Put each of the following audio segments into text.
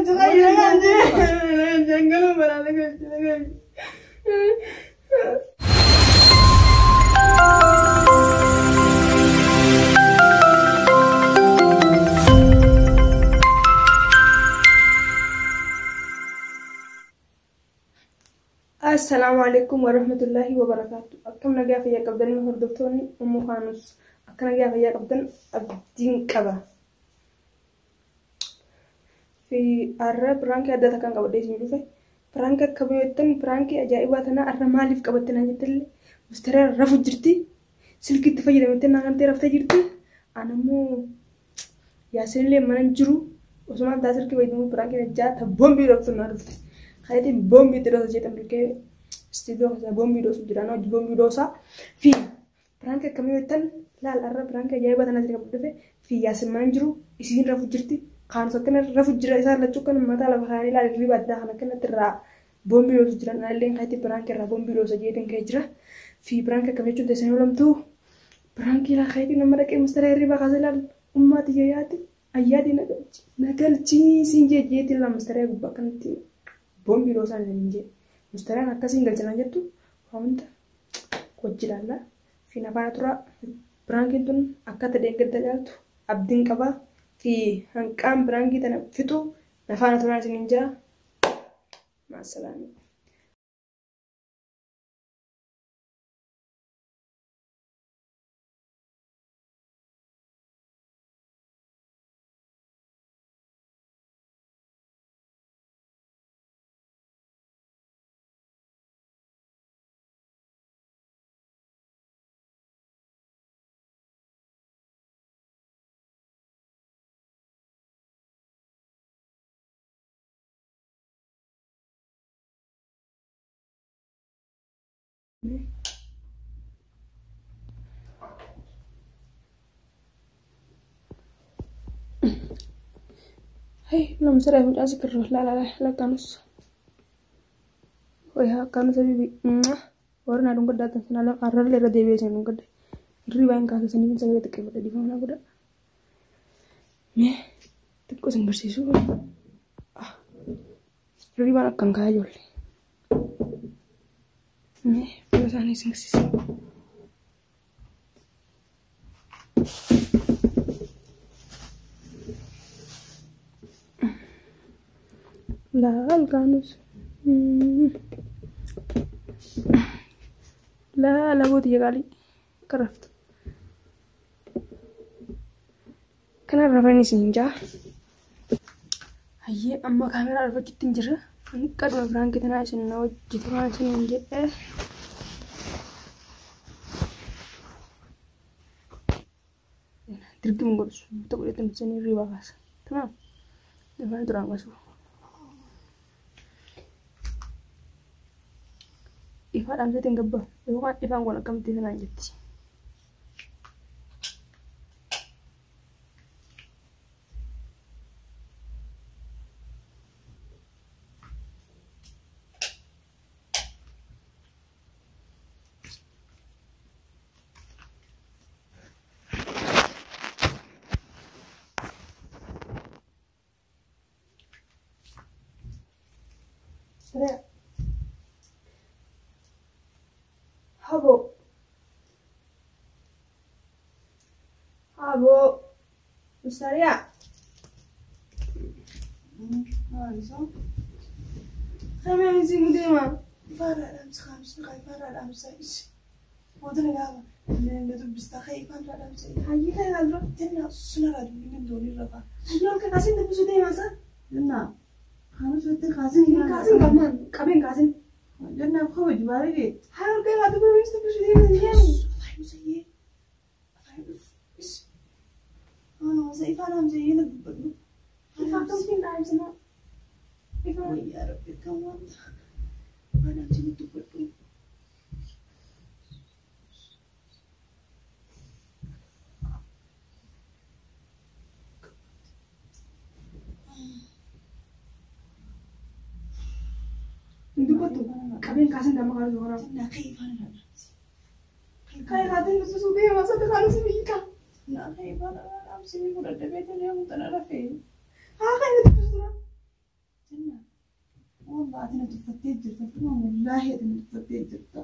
Nagalchi kai nagalchi. Nagalchi angalu bara nagalchi nagalchi. Assalaamu alaikum warahmatullahi wabarakaatu. Akkam nagaa fayyaa qabdanii hordoftoonni Ummu Kaanus. Akka nagaa fayyaa qabdan abdiin qaba. Fi har'a piraankii adda takkaan qabadhee isin dhufe. Piraankii akka beektan piraankii ajaa'ibaa tana har'a maaliif qabatte naan jettellee mustariyaa rafu jirti. Silkii itti fayyadamtee naan kantee raftee jirti. Ani immoo Yaasinillee mana hin jiru. Osumaan taa silkii fayyadamu piraankiin ajjaa ta boombii dhooftu naa dhufte. Kayetiin boombii itti dhoosa jedhan bilkee istiidiyoo keessaa boombii dhoosu jira. Hojii boombii dhoosaa fi piraankii akkamii jettan laal har'a piraankii ajaa'ibaa tana asirra dhufe fi Yaasin mana hin jiru. Isiin rafu jirti. Kaanus akkana rafu jira isaan lachuu kan mataa lafa kaanii laal hirriba addaa kan akkanatti irraa boombii dhoosu jiran. Anallee kayetiin piraankii irraa boombii dhoosa jeetiin ka'ee jira. Fi piraankii akkamii jechuun teessanii olamtuu piraankii laa kayetiin nama dhaqee mustara hirriba kaasee laal ummaa tiyya yaati ayyaadii na galchi na galchii siin jee jeetiin laa mustariyaa gubbaa akkanatti boombii dhoosaan isin jee mustariyaan akkasiin galchanaan jettu waa hunda wajji ilaalla fi na faana turaa piraankiin tun akka ta'e gadda caaltu abdiin qabaa fi hanqaan piraankii tana fixu na faana turaa isiniin jaa maasalaamii. Hey, no me será así que la la la la canus. Oye, canus bibi. Warra na dunga datan sana la arra le deebi'ee isin dunga hirriba hin kaasa sanii sagalee xiqqeeffadha dhiifama naa godha. Mee xiqqoo isin barsiisuu hirribaan akkan ka'aa ijoollee. Mee fuula isaanii isin barsiisa. Laal kaanus. Laal abooti qaalii akka raftu. Kana rafanii isin jaa. Hayyee amma kaameraa arfachuutti hin jirra. Hanqadhuma piraankii tanaa isin na wajji turaa isin hin jedhee. Dirqama godhu ta'u godhatan isin hirribaa kaasa. Tamaam. Dafanii turaan kaasu. Ifaa dhaamseetiin gabba yookaan ifaan kun akkamitti sanaan jetti. Habo. Habo. Mustariyaa. Khamee isin deema. Hayyee kan dura. Hayyee ol kakaasin dubbisuu deema sa. Hin kaasin qabnaan qabeen kaasin. Haa ol kakaa dubbisuu deema hin deemu. Ifa akkamittiin dhaabsina? Ifa. Hin dubbattu. Qabeen kaasin damma kaasuu kanaaf. Kai kaasin dubbisuu deema sadi kaanus biika. Haa kan dubbisu dura. Ati na tuffattee jirta. Tuma wallaahi ati na tuffattee jirta.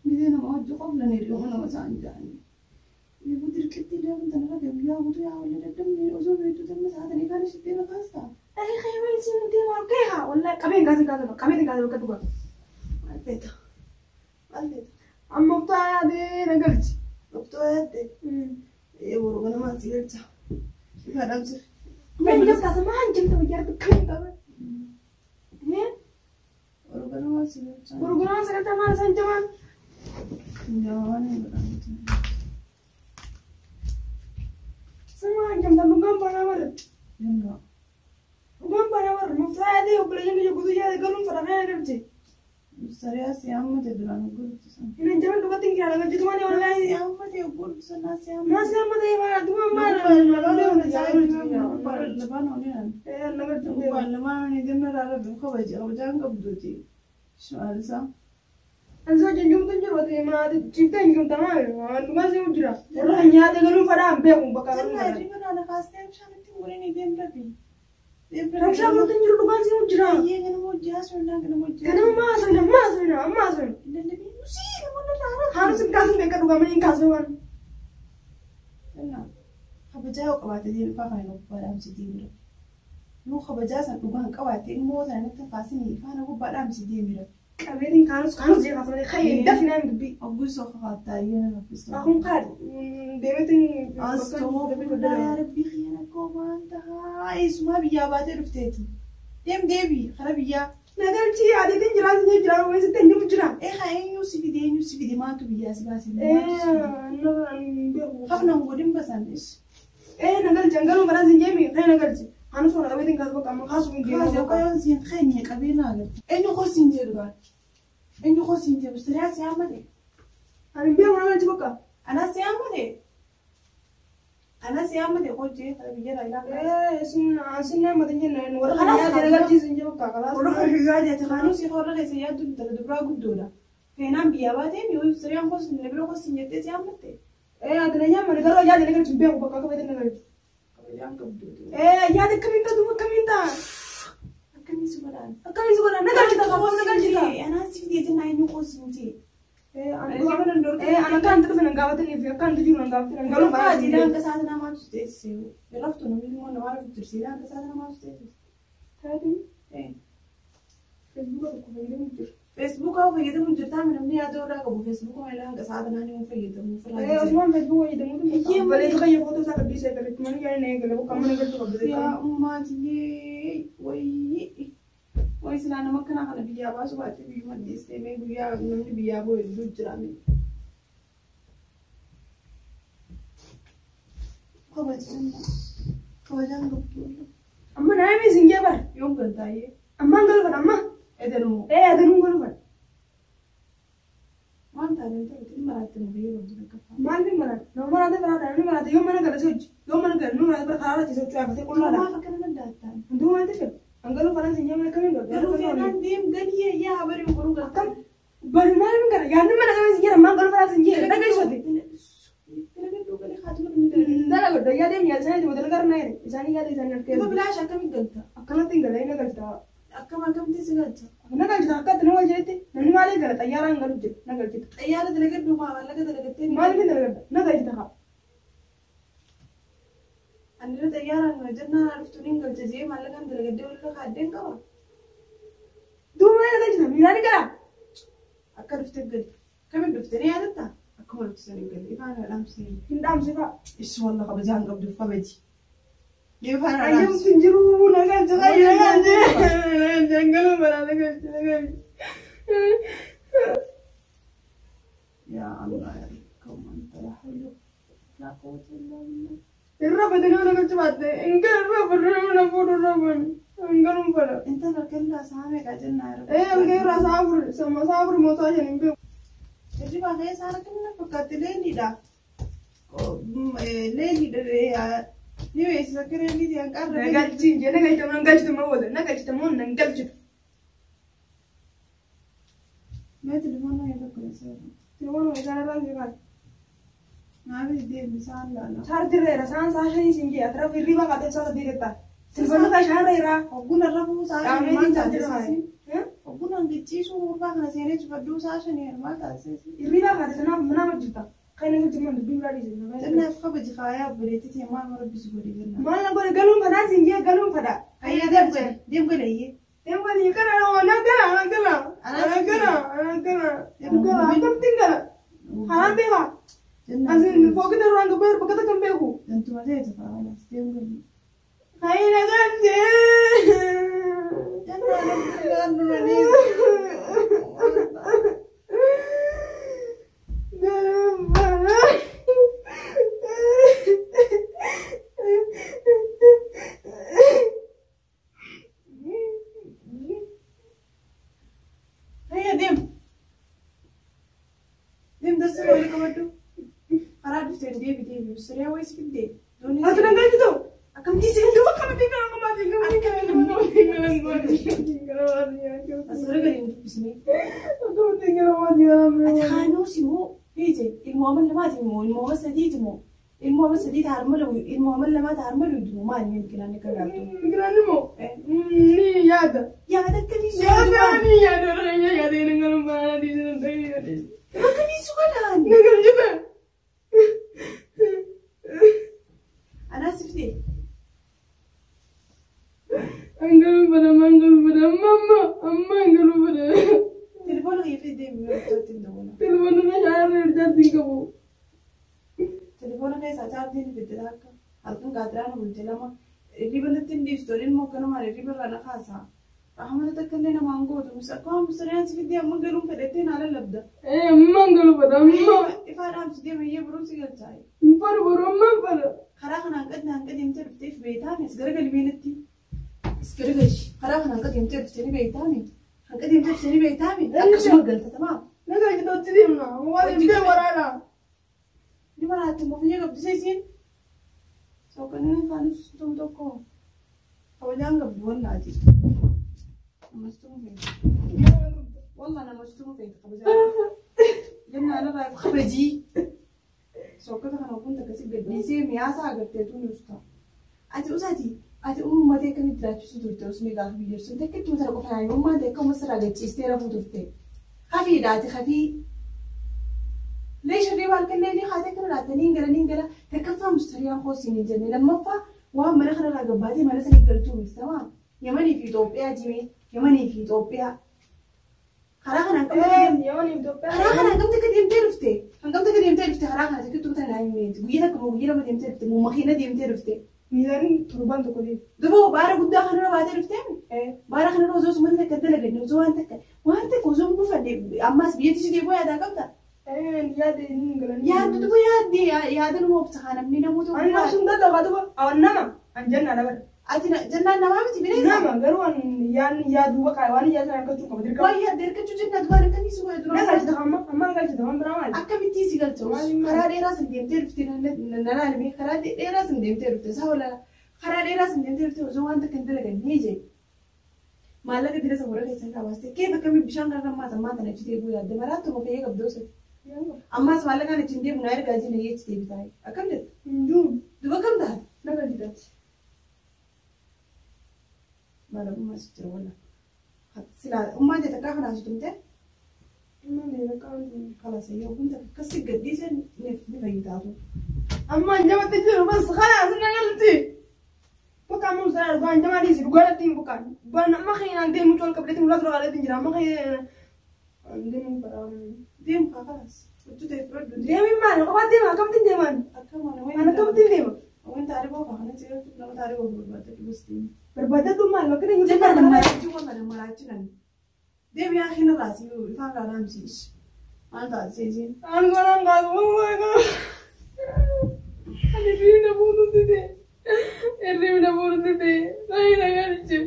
Gizee nama hojii qoflan hiriyuma nama isaan ja'anii. Eeguu dirqitti deemta tana rafe guyyaa guutuu yaa wallee daddabne osoo beektu tamma saatanii kaan ishittee na kaasta. Ay khayma isin deema kayha wallahi qabeen kaasin kaasa qabeen kaasa bakka dhugaa. Maal feeta? Maal feeta? Amma uftaa yaadee na galchi. Dhuftoo yaadde? Ee boru ganamaan si galcha. Ifa dhamsir. Maal jabtaa sama hanjamta wayyaa kamiin qaba. Boru ganamaan si galcha. Boru ganamaan si galcha maal isaan jamaan? Jamaan hin godhamtu. Sama hanjamta dhugaan baanaa warra. Jennaa. Dhugaan baanaa warra muftaa yaadee obboleeyyan kiyya guutuu yaadee galuun fadhaa na galche. Mustariyaa si hammate duraan gurgurtu san. Hin hanjaman dhugatti hin kiraa galchitu malee wallaahi. Si hammate gurgurtu san si hammate. Naa si hammate maal duma maal. Lamaan olii Na galchu. Lamaan olii deemna raara fi kabaja kabajaan qabduuti. Maal isaa? Ansi hojii hin jiru ati maati ciiftee hin jirtu maal dhugaa si jira. Warra nyaata galuun fadhaa hin beeku bakka galuun Jennaa fadhaa. hirriba naana kaastee bishaan ittiin godhanii deemna fi. Rabshaa godhutu hin jiru dhugaan si jira. Iyyee ganama hojii haasofnaa ganama hojii. Ganama maa haasofna maa haasofna amma haasofna. Lallabii musii namoonni raara. Haanu sin kaasin beeka dhugaa hin kaasne waan. Jennaa kabajaa yoo qabaate deemfaa kana gubbaa dhaamsi deemira. Yoo kabajaa san dhugaan qabaate immoo sana natti kaasinii faana gubbaa dhaamsi deemira. Qabeetiin kaanus kaanus jee kaasne khayyee dafnaa hin dubbii. Ogguu sofa kaattaa iyyee na raffisa. Akkuma kaadhi deemeetiin. Astoofullaa yaa rabbii xiyyaana koo maal tahaa eessumaa biyyaa baatee dhufteeti. Deem deebii kara biyyaa. Na galchi adiitiin jiraa si jira wayisitti hin jiru jira. Ee haa eenyu si fide eenyu si fide maaltu biyyaa si baase. Ee na Hafna hin godhin basan. Ee na galchi hangaluu karaa sin jeemi khayyee na galchi. Haanu soona qabeetiin kaasu bakka amma kaasu hin Kaas deemu. yookaan siin keenye qabee naa galchi. Eenyu koo siin jedhu gaal. Eenyu koo siin jedhu siriyaa si hammate. Ani beeku na galchi bakka. Anaa si hammate. Anaa si hammate hojii kara biyya irraa ilaalaa. Ee sin sin nama tin jenna warra Kalaas nyaata na galchi sin jee bakka kalaas. Warra hiyyaa jette kaanuu si warra keessa yaaddu intala dubaraa guddoodha. Feenaan biyyaa baatee mi'oo siriyaan koo siin bira koo siin jettee si hammatte. Ee ati na nyaama garuu yaada na galchi beeku bakka qabeetiin na galchi. Kabajaan qabduuti. Ee yaada akkamiin ta'u akkamiin ta'a. Akkamiin si godhaan? Akkamiin si godha na galchi ta'a na galchi ta'a. Anaa si fidee jennaan eenyu koo siin jee. Ee ani akka anti dhufe nan gaafatanii fi akka anti jiru nan gaafatanii garuu Garuu baraa faati daanka saata namaatu si teessise. Raftu namni immoo nama rafu tursi daanka saata namaatu si teessise. Taatiin feesbuuka tokko fayyadamu jira. Feesbuuka fayyadamu jirtaa namni yaada irraa qabu feesbuuka malee hanga saata naanii hin fayyadamu. Ee Osmaan feesbuuka fayyadamuutu bareedu kayya footoo isaa qabdii isaa eegale mana yaada na eegale bakka amma na galchu qabdu. Yaa ummaatiyyee wayii wayi silaa nama akkanaa kana biyyaa baasu baatee biyyuma dhiistee mee guyyaa namni biyyaa boo'e hedduu jira mee. Kabajaan kabajaan qabdu. Amma naa himi sin jee bara. Yoom galtaayyee? Ammaan galfadha amma. Edanuu. Ee adanuu galfadha. Waan taatee ta'e maraatti nu biyya qabdu lakkaffaa. Maal ni maraata? Nama maraate faraadha namni maraate yoo mana gala si hojii yoo mana gala nu maraate bara karaa irra ciisee hojii qullaadha. Maaf akkana dandaattaan? Hunduu maal ta'e hangaluu faraan sin jee mana kamiin godha? Garuu feenaan deem galii yaa barii boruu galta. Akkam bari maal hin gara yaadni mana kamiin sin jee ammaan galuu faraan sin jee dhaggeessoote. Dalagadhuu galee haatuma namni dalagadhu. Dalagadhu yaada hin yaada isaanii dalagaa irra na isaanii yaada isaanii Duba harkeessa. bilaash akkamiin galta? Akkanatti hin gala inni galta. Akkam akkamitti si galcha? Na galchita akkatti nama galchitetti namni maaliif gala xayyaaraan galu jira na galchita. Xayyaara dalagadhuu maa maallaqa dalagattee Maaliif hin dalagadha na galchita haa. Ani irra xayyaaraan hojjannaa naa dhuftu niin galcha jee maallaqaan dalagadhee walirra kaaddeen qaba. Duuba maaliif na galchita miilaan ni galaa. Akka dhuftee gali. Akkamiin dhufte ni yaadatta? Akkuma dhufte sana hin galle. Ifaan dhaamsee. Hin dhaamsi fa'a. Issu walla kabajaan qabduuf kabaji. Ifaan dhaamsi. Ayyamtu hin jiru na galcha na galcha na galcha hangaluu balaa na galcha na galcha. Yaa Allah yaa Rabbi anta la hawla la quwwata illa billah. Irra badanii na galcha baatte hin galu irra badanii na fuudhu irra badanii hangaluun fadha. Intala kallaa sa'a meeqa jennaa yeroo. Ee halkan irraa sa'a afur sama sa'a afur moo sa'a shan hin beeku. Hirribaa ka'ee sa'a rakkinna fakkaatti leelliidha. Leelliidha ni beeksisa akka leelliiti hanqaarra. Na galchi hin jee na galchita moo nan galchitu moo wada na galchita moo nan galchitu. Mee telefoona yoo tokko seera. Telefoona isaan irraa si kaase. Naafis deemni sa'aan laala. Chaarjii irra jira sa'aan sa'a shanii siin jee ati rafu hirriba kaatee sa'a sadii jettaa. Silfanni kashaarra jira. Hogguun rafuu sa'a shanii maal Dhaameetiin taate jira. seesiin? Hogguun hangicciisuu gurbaa kana seenee cufadhuu sa'a shanii maal taate seesiin? Hirriibaa kaate sanaaf mana hojjeta. Kan inni hojjetan dubbii biraa dhiise. Jannaaf kabaji faayaa obboleettii ta'e maal rabbisu godhe jennaan. Maal na godhe galuun fadhaa siin jee galuun fadha. Ayyee deem gale deem gale ayyee. Deem gale kana ana gala ana gala ana gala ana gala gala akkamittiin gala. Haraan beekaa. Asin fookita duraan gabbee bakka takka hin beeku. Dantuma ta'e tafaalaas deem gale. Hayina galchee. Jannaa namni gaan duranii. Galuun fadha. Ayyee deem. Deem darsa walii qabadhu. Karaa dhufteen deebi deebi siree wayis fiddee. Ati nan galchitu. Akkamtii si Duuba akkamittiin galan maatii akkamittiin galan maatii galan maatii. Asirra gadi hin dubbisne. Akkamittiin galan maatii galan Ati kaanuus immoo beekte ilmoo amma lamaati immoo ilmoo amma sadiiti immoo ilmoo amma sadiiti harma lamu ilmoo amma lamaati harma luudu immoo maal inni biqilaan akka gaaftu. Biqilaan immoo ni yaada. Yaada akkamii su Yaada ni yaada yaada inni galan maatii yaada. Akkamii su galaan. Na galchite. Anaas fide. Angalu fada angalu fada amma amma angalu fada. Telefoona kiyya fide deemi yoo itti hin dawwala. Telefoona na shaarra irratti qabu. Telefoona keessaa chaarjiin fidde akka halkan gaadiraan bulte lama hirriba natti hin dhiistu ilmoo akkanumaan hirriba irraa na kaasa. Rahmata takka illee namaan gootu akkuma musiriyaan si fiddee amma galuun fedhettee naa lallabda. Amma angalu fada amma. Ifaa dhaamsi deema iyyee biroo si galchaaye. Hin fadu boroo amma hin fada. Karaa kanaan qad naan qad deemtee dhufteef beektaame as garagali meenatti. As garagali karaa kanaan qad deemtee dhuftee ni beektaame. Kan qad deemtee dhuftee ni beektaame. Akkasuma galtatamaa. Na galchite deemna. Waan deemtee waraana. Ni maraatti immoo funyee qabdu seesiin. Soqonneen kaanis tum tokko kabajaan qabdu wallaati. Namastuu feeta. Walla namastuu feeta kabajaan. Jennaan irraa kabajii. Soqota kana kun akkasii gadhiisee mi'aasaa agartee tun usta. Ati usaati ati uummatee akkamitti jiraachisuu turte osoo gaafa biyya sun takka itti mata qofa naan uummatee akka uummata sirraa gachiistee rafuu turte. Hafiidha ati hafii. Leesha reebaa halkan leelii haatee kana laattanii hin gala ni hin gala takkaffaa mustariyaan koosiin hin jenne lammaffaa waan mana kanarraa gabbaatee mana sanii galtuu miti tamaa. Yamanii fi Itoophiyaa jimee Yamanii fi Itoophiyaa. Karaa kanaan qabdu Yamanii fi Itoophiyaa. Karaa kanaan qabdu akka deemtee dhufte. Kan qabdu akka deemtee dhufte karaa kana sitti tuuta naa hin meenti. Guyyaa takka moo guyyaa lama deemtee dhufte moo makiina deemtee dhufte. Miizaaniin torbaan tokko deema. Duuba baara guddaa kanarra baatee dhuftee baara kanarra osoo sumatti takka dalaganne osoo waan takka waan takka osoo hin buufanne ammaas biyyatti si deeboo yaadaa qabda. Yaade hin galan. Yaaddu duuba yaadde yaada numa obsa haa namni namoota Ani nafsun dadhabaa duuba awan nama an jannaa dabala. Ati jannaan namaa miti bineensa. Nama garuu an yaadni yaaduu baqa waan yaadu argachuu qaba dirqama. Waan yaadde argachuu jennaan waan akkamii si godhe Na dura. galchita amma amma na galchita waan biraa maali? Akkamittiin si galcha karaa dheeraa sin deemtee dhufte na laalme karaa dheeraa sin deemtee dhufte isaa wala karaa dheeraa sin deemtee dhufte osoo waan takka hin dalaganne jee. Maallaqa dira isa warra keessan kaabaste keef akkamii bishaan kana ammaas ammaan tana achi deebi'uu yaadde maraattu fayyee qabdoo sati. Ammaas maallaqaan achi hin deemu naa ergaa jiin achi deebitaa akkam jette? Hin jiru. Duba kam taate? Na galchitaati. Maalummaa si jira wala. Silaa ummaan jette akka kanaa si tumte? Ummaan jette akka kanaa. Kalaas yoo kun takka akkasii gadhiisen ni fayyitaatu. Amma anjamatti jiru bas kalaas na galti. Bakka amma musaa dhugaa anjamaa dhiisi dhugaa natti hin buqqaan. Dhugaan amma keenyaan deemu col qabdeetti mul'atu dhugaa natti hin jira amma keenyaan deemu baraa. Deemu kaa kalaas. Huccuu ta'e fudhadhu. Deemi maali kophaa deema akkamittiin deemaan? Akkama nama Ani akkamittiin deema? Waan taarikoo fa'aa kanatti nama taarikoo barbaadatu gosti. Barbaadatu maal bakka inni Jennaan namaraachuu wanta namaraachuu nan. Deemi yaa hin raasi ifaan raadhaa misiis. Maal taate seesiin? An godhan qabu Ani hirribna buutu dide. Hirribna buutu dide. Raayina galche.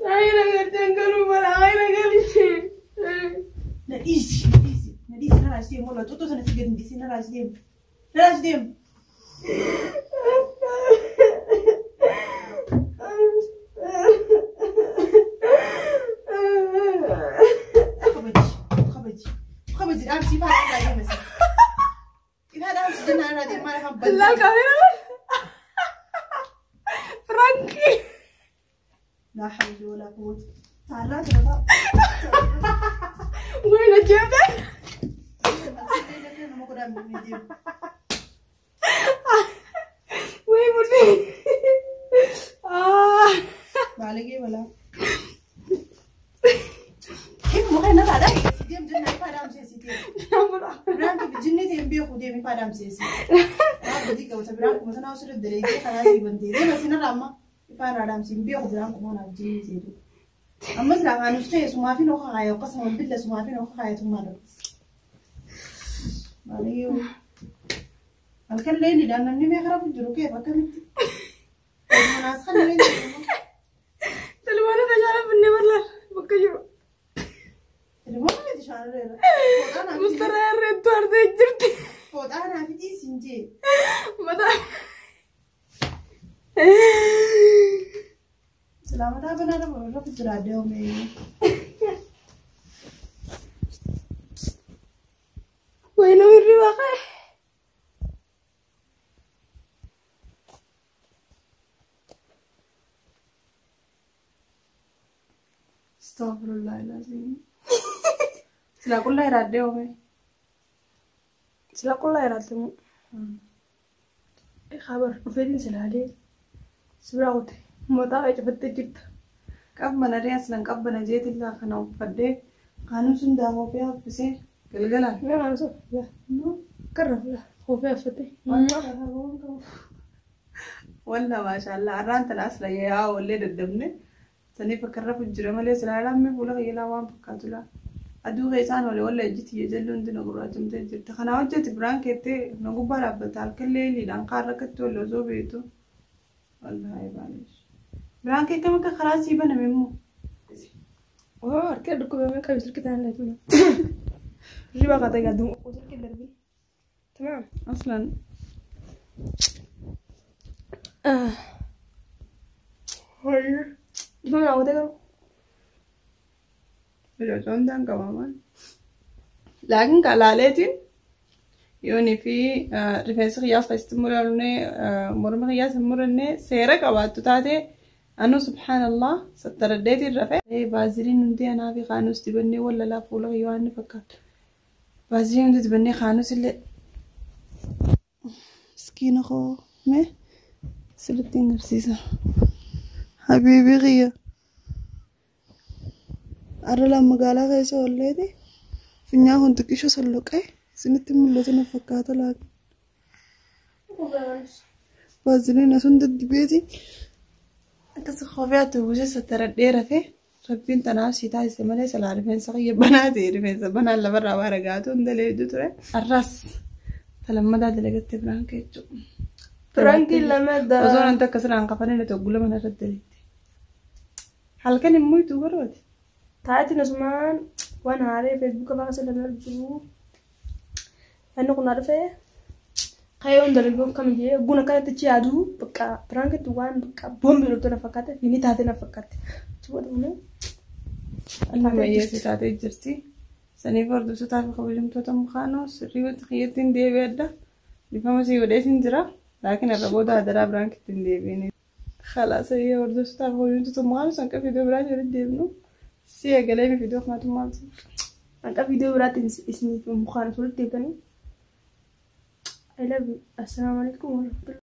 Raayina galche garuu bara raayina galche. Na dhiisi na dhiisi na dhiisi na raasi deemu wala xuuxuu sana si gadi dhiisi na raasi deemu. Na raasi deemu. Kabaji kabaji kabaji dhaabsii fa'aa Narraa deemi maal afaan bantu. Laal kaameeraa. Pirankii. Laa hawla walaa quwwata. Taarraa jira fa'a. Wayna jeebte. Nama godhaan deemu. Way murtii. Ah. Baaligee balaa. Immoo kan narraa dha. Deem jennaan ifaa dhaamseesi deem. Biraan jinni ta'e beeku deem ifaa dhaamseesi. Waan badii qabata biraan kuma sanaa osoo daddareegee karaa sii bantee deema sinarraa amma ifaa irraa dhaamsi hin beeku biraan kuma naaf jinni seetu. Ammas laafaanus ta'e sumaafin oka kaaya akkasuma billa sumaafin oka kaayatummaa dha. Baaligee halkan leelidhaan namni mee karaa jiru keef akkamitti? Manaas kan leelidhaan. Telefoona fashaala finnee bal'aan bakka jiru. Telefoona shaarreera. Mustarraa irreettu artee jirti. Fooxaa naa fidii siin jee. Mataa. Silaa mataa banaa nama irra jira deemee. Way nama hirribaa ka'e. Astaghfirullah alazim. Silaa qullaa irraa deemee. Sila qullaa irraatti immoo. Khabar dhufeetiin silaalee si biraa kute mataa kee cufattee jirta. Qabbana dee aslan qabbana jeetiin laa kana uffadhee kaanum sun daakoo haffisee galgalaan. Mee maal osoo yaa karra fuula koofee uffattee. Walla maashaallah har'aan tana asla yaa wallee daddabne saniif akka irra jira malee silaa lammii fuula kiyyalaa waan fakkaatu laa. Aduu keessaan oole walla ejjiti jalli hundi na gurraachamtee jirti. Kana hojjeti biraan keettee na gubbaa dhaabbata halkan leeliidhaan kaan rakkatti oole osoo beektu. Wallaahi baaleesh. Biraan kee kam akka karaa sii baname immoo. Oo harka dhukkubame qabi silki ta'an laatu. Hirribaa kaatee gaaddu silki darbi. Tamaam. Aslan Dhifama naa gootee garuu. Biqiltoonni qabaman. Laakiin kalaaleetiin yoonii fi rifeensa kiyyaas keessatti muranne morma kiyyaas hin muranne seera qabaattu taate anu subhaanallah sattaraddeetiin rafe. Baaziliin hundi anaa fi kaanus dibannee wallalaa fuula kiyyaa waan inni fakkaatu. Baaziliin hundi dibannee kaanus illee miskiina koo mee sirriitti hin agarsiisa. Habiibii kiyya. Arra magaalaa keessa oolleeti funyaan kun xiqqisho solloqee isinitti mul'atu na fakkaata laata. Baaziliin asun diddibeeti akkas kophee uwwisee sattaradhee rafee rabbiin tanaaf si taasise malee silaa rifeensa kiyya banaa ta'e rifeensa banaan lafarraa waa ragaatu hunda leeddu ture. Arraas talammadaa dalagatte biraan kee jechuudha. Pirankii lama daa. Osoo nanti akka siraan kafanee toggula mana irratti daleetti. Halkan immoo itti garooti. Taatiin asumaan waan haaree feesbuuka fa'aa keessa jiru. Inni kun dhufee kayyoon dalaguu kam jee buna kanatti achi yaadu bakka pirankitti waan bakka boombii dhufte na fakkaate fi ni taate na fakkaate. Achi booda immoo Alma bayyeessi taatee jirti. Saniif hordoftoota fi kabajamtoota mukaanoo sirrii wanti kiyyatti hin deebi'adha. Bifama sii godhee sin jira. Laakiin irra booda hadaraa biraankitti hin deebi'in. Khalaas hordoftoota fi kabajamtoota mukaanoo san qabu iddoo biraa jiru deebinu. Si eegalee mi fidoo maatummaa Hanqa viidiyoo biraatti isiniif mukaan osoo deebitanii. I love you. Assalaamu alaikum warahmatullahi.